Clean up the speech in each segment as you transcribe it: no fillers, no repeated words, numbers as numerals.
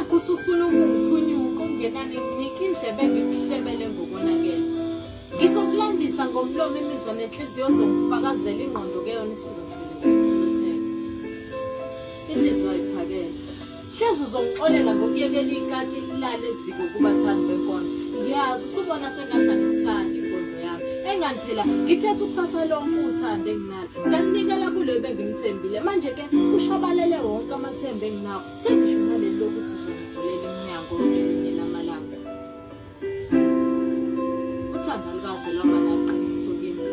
Nakhu usufuna ukungiphunyuka okungenani nginike indlebe ngikuhlebele ngokonakele. Ngizokulandisa ngomlomo imizwa nenhliziyo ozongifakazela ingqondo ke yona isizoshweleza iphilitheke. Inhliziyo ayiphakele. Hlezi uzongixolela ngokuyekela ikati lilale eziko kubathandi benkondlo. Ngiyazi usubona sengathi angikuthandi inkondlo yami. Engani phela ngikhetha ukuthatha lonke uthando enginalo. Ngalunikela kuloyo bengimthembile. Manje ke kushabalele wonke amathemba enginawo. Sengisho naleli lokuthi uzongivulela iminyango ngelinye lamalanga. Uthando alukaze lwaba naqiniso kimi.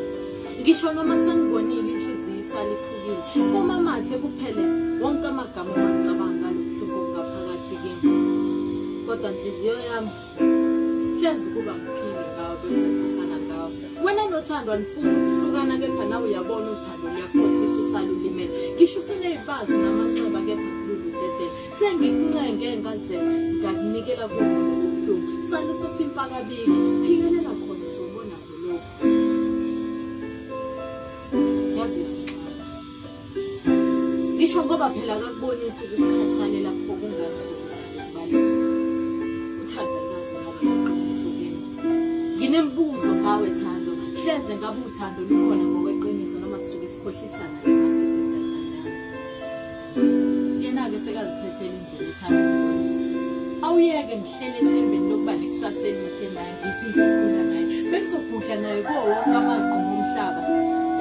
Ngisho noma sengibonile inhliziyo isaliphukile. Komamathe kuphele wonke amagama uma ngicabanga ngalobuhlungu obungaphakathi kimi. Kodwa nhliziyo yami hlezi kuba ngiphile ngawe bengizophisana ngawe. Wena nothando anifuni ukuhlukana kepha nawe uyabona uthando luyakhohlisa usale ulimele. Ngisho usunezibazi namanxeba kepha kulula udedele. Sengikuncenge ngaze ngakunikela kubo lobuhlungu. Sale usufimfa kabili. Phikelela khona uzobona ngolokhu. Yazi uyangixaka. Ngisho ngoba phela akakubonisi ukukhathalela pho kungani uzokubalisa. Uthando lukaze ngabe iqiniso kimi. Nginembuzo ngawe Thando. Hleze ngabe uthando lukhona ngokweqiniso noma sisuke sikhohlisana nje uma sithi siyathandana. Yena-ke sekazikhethela indlela ethanda awuyeke ngihlele ethembeni lokuba nekusasa elihle naye ngithi ngizokhula naye bengizobhudla naye kuwo wonke amagqumo omhlaba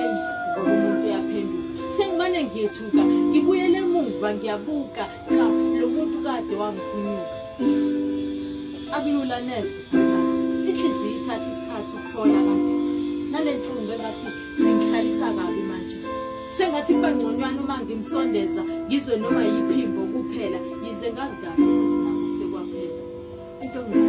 eyi ngoba umuntu uyaphenduka sengimane ngiyethuka ngibuyele emuva ngiyabuka cha lo muntu kade wangiphunyuka akulula neze inhliziyo ithatha isikhathi ukuphola kanti nale nhlungu engathi zingihlalisa kabi manje Sengathi kuba ngconywana uma ngimsondeza ngizwe noma yiphimbo kuphela yize ngazi kahle sesinakho sekwaphela. Into enginayo.